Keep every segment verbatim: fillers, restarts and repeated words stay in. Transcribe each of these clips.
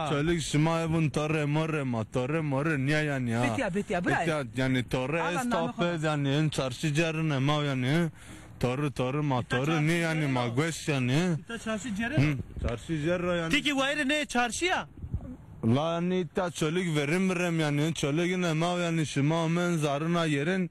Çolîg şima evun torê morê ma, torê morê nîya yanî ha. Bitiya, bitiya, bira. Bitiya, yanî torê esta pê yanî, en çarşî cerine ma yanî. Torî, torî ma, torî nî yanî ma gueş yanî. Îta çarşî cere. Hı, çarşî cere yanî. Ti kî wayirê nê çarşî ya? La yanî îta çolîg verim verem yanî, çolîg ne ma yanî, şima men zarina yerin,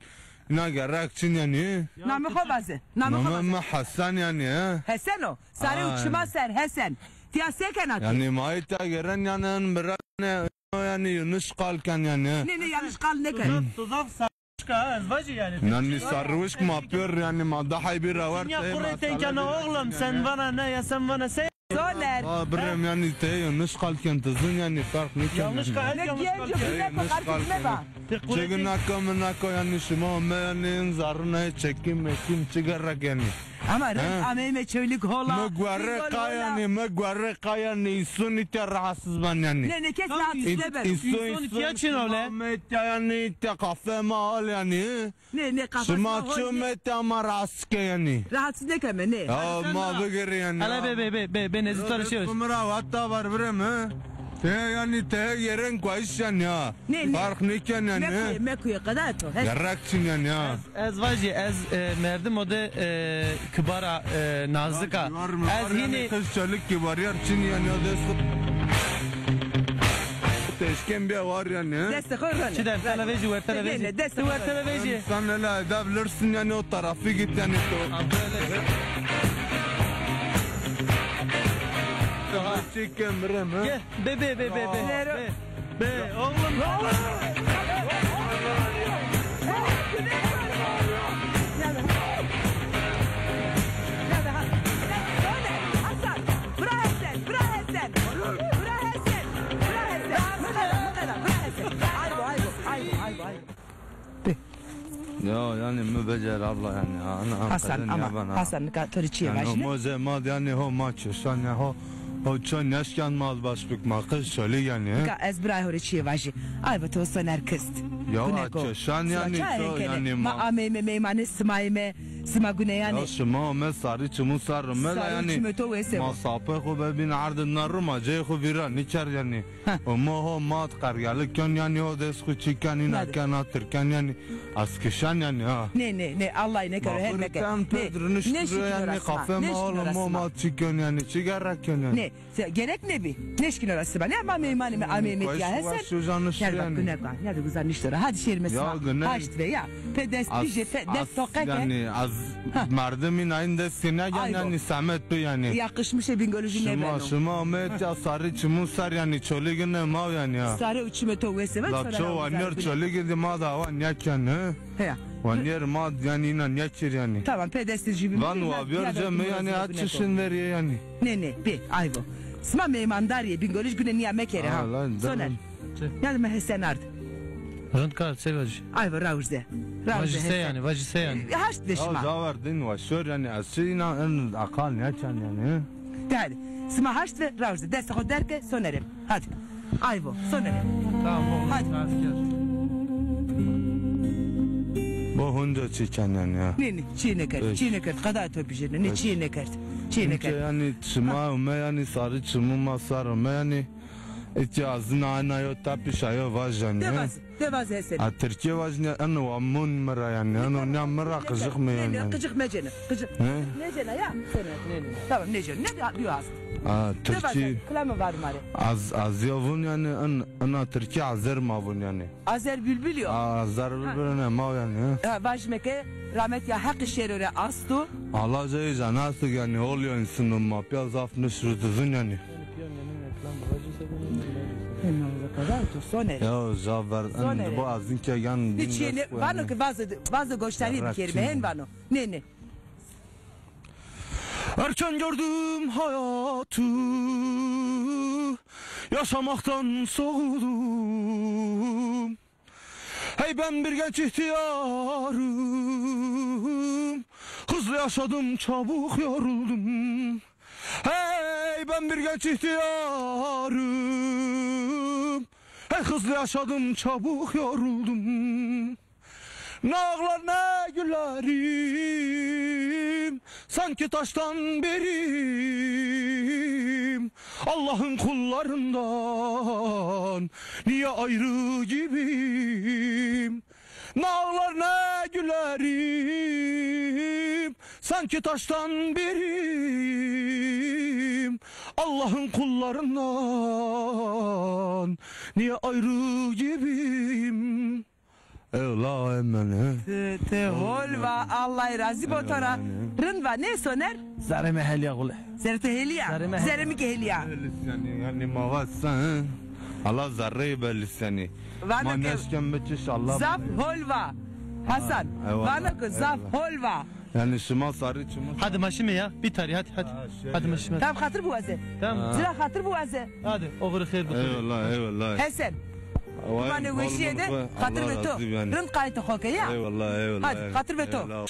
îna gerek çin yanî. Namê xo vaze, namê xo vaze. Namê mi Hesen yanî, he? Hesen o. Sarê û çima ser Hesen. Tiya se kena ti? Yanî ma îta geren yanî en bira ne yanî yanlış qal ken yanî. Ne, ne, yanlış qal nêken. Tu zaf, tu zaf sarwişk a, ez vajî yanî. Yanî sarwişk ma pêr yanî ma daha bir awar. Dinya qurê tenkena oğlum, sen vana ne ya sen vana se. Soner. Aa, birem yanî te yanlış qal ken ti zin yanî fark nêken. Yanlış qal, yanlış qal ken. Yanlış qal ken. Çigi naka mi naka yanî şima me yanî zarina çekim mekim çi gerek yanî. Ama rend ameyme çewlik hola. Mi guerre qayanî, mi guerre qayanî, îsûn îtya rahatsız ben yanî. Ne, ne, kes rahatsız nêbeno. Îsûn îtya çin o le. Ameytya yanî, îtya kafe ma al yanî. Ne, ne, kafe ma al. Şima çi meytya ma rahatsız ke yanî. Rahatsız nêkeme, ne. Ya ma bigirî yanî. Hele be, be, be, be, be, nezî to rê şîyo. Kumira hatta var bire mi? Te yanî te yeren kuayîş yanî ya. Ne, ne. Fark nêken yanî. Mekuye, mekuye, qeda to. Gerek çin yanî ya. Ez vajî, ez, e, merdim o de, e, kibara, e, nazik a. Ez hînî qij çelik kibarîyar çin yanî, o dest. Teşken bir var yanî. Dest xo rane. Çi der, televizyon, ver televizyon. Dest xo rane. Ver televizyon. Sen hele edeb lirsin yanî, o tarafı git yanî. Çekem rem ha. Gel, be, be, be, be, be. Be, oğlum. Hasan, bırak Hasan, bırak Hasan. Bırak Hasan, bırak Hasan. Mıkara, mıkara, bırak Hasan. Aybo, aybo, aybo, aybo, aybo. Ya yanî mi becer abla yanî. Hasan, ama Hasan, nika to rê çîyê vajîne. Mo ze ma yanî ho ma çeşan ya ho. Ho ço neşken ma baş bik ma qij çolî yanî. Nika ez birayê ho rê çîyê vajî. Ay va to Soner kist. Ya çeşan yanî to yanî ma. Ma ameyme meymane, simayme, sima guneyanê. Ya şima ame sarî çimû ser rime la yanî. Sarî çimê to wese. Ma sapê xo be bîn erdin na rima ceyê xo vîra nîkerd yanî. Omo ho mat qergelik ken yanî, o dest xu çî ken, îna ken ha tirken yanî. Ez kişen yanî ha. Nê, nê, nê, Allahî nêkero, her meke. Nê, nêşkîno ra sima. Nêşkîno ra sima. Mat çî ken yanî, çi gerek ken yanî. Nê, gerek nêbî. Nêşkîno ra sima. Nê, ma meymanê mi ameyme tiya Hesen. Nêde bak, gune ka, nêde guza nişto ra. Hadi şêrime sima. Haşt ve ya. Pê dest pijê, pê dest toqe ke. Yanî ez merdim îna în dest kî nêgen yanî, semet bi yanî. Yakışmışê Bingöl'ü nêbeno. Şima, şima amê tiya sarî çimû ser yanî, çolî gine ma yanî ya. Sarê û çimê to wese ve. La ço wanîyer çolî gine ma da wa nêken he. Heya. Wanîyer ma yanî îna nêkir yanî. Tamam, pê destê jî. Van wa bîyer cem yanî, aç çişin verîye yanî. Nê, nê, bê, ayvo. Sima meymandarî yê, Bingöl'ü gune nîya mekerê ha. Soner. Yanî mi Hesen ard. Rind kar, se vajî. Ayvo, rawirze. Rawirze Hesen. Vajî se yanî, vajî se yanî. E, haşt ve şima. Ya caver din wa şor yanî, ez çi îna în aqal nêken yanî. De hadi. Sima haşt ve rawirze. Destê xo derke, Sonerê mi. Hadi. Ayvo, Sonerê mi. Tamam, oldu. Hadi. Bo hunca çî ken yanî ya. Nê, nê, çî nêkerd, çî nêkerd. Qeda to bijêne, nê, çî nêkerd. Çî nêkerd. Yanî şima ome yanî sarî çimû ma ser ome yanî. Îtya zina ena yo tepişa yo vajanî. De vaze, de vaze Hesen. A Tirkî vajanî, eno wa mûn mi ra yanî. Eno nîya mi ra qijix mi yanî. Qijix mecêne. Qijix. Nêcêne ya. Tamam, nêcêne. Ne diyor az? A Tirkî. Kilame var mare. Az, az ya vûn yanî, en, ena Tirkî azer ma vûn yanî. Azer Bülbül yo. Azer Bülbül ne ma yanî. Ha, vajime ke rahmet ya Heqî şêro rê asto. Allah cayê canasik yanî, ol yo însin ma pîya zaf nişrutizin yanî. Yanî pîya nênin ekran vajî se de nênin. Nênin qeda to Sonerê. Ya caver, en bo azin ke yan. Nê çîyê nê, vano ke vaze, vaze goştarî bikerîme, hên vano. Nê, nê. Erken gördüm hayatı, yaşamaktan soğudum. Hey ben bir genç ihtiyarım, hızlı yaşadım, çabuk yoruldum. Hey ben bir genç ihtiyarım, hey hızlı yaşadım, çabuk yoruldum. Ne ağlar ne gülerim, Sanki taştan birim, Allah'ın kullarından niye ayrı gibiyim? Ne ağlar ne gülerim, sanki taştan birim, Allah'ın kullarından niye ayrı gibiyim? Eyvallah, amin, he. Ti, ti hol va, Allah razî bo to ra. Rind va, nê Soner? Zerrê mi helîya gule. Zerrê ti helîya? Zerrê mi helîya. Zerrê mi kî helîya. Bellis yani, yani ma va sen, he? Allah zerrê bellis yani. Vano ke neşken biçiş Allah. Zaf hol va. Hasan, eyvallah, vano ke zaf hol va. Yani şima sarî çimû. Hadi ma şîme ya. Bitarî, hadi, hadi. Ha, şey. Hadi ma şîme. Tam xatir biwaze. Tamam. Zira xatir biwaze. Hadi, oxirî xêr bikore. Eyvallah, eyvallah. Hesen. Vay, vanê weşîye de, xatir ve to. Rind qaytê xo ke ya. Eyvallah, eyvallah. Hadi, xatir ve to. Eyvallah.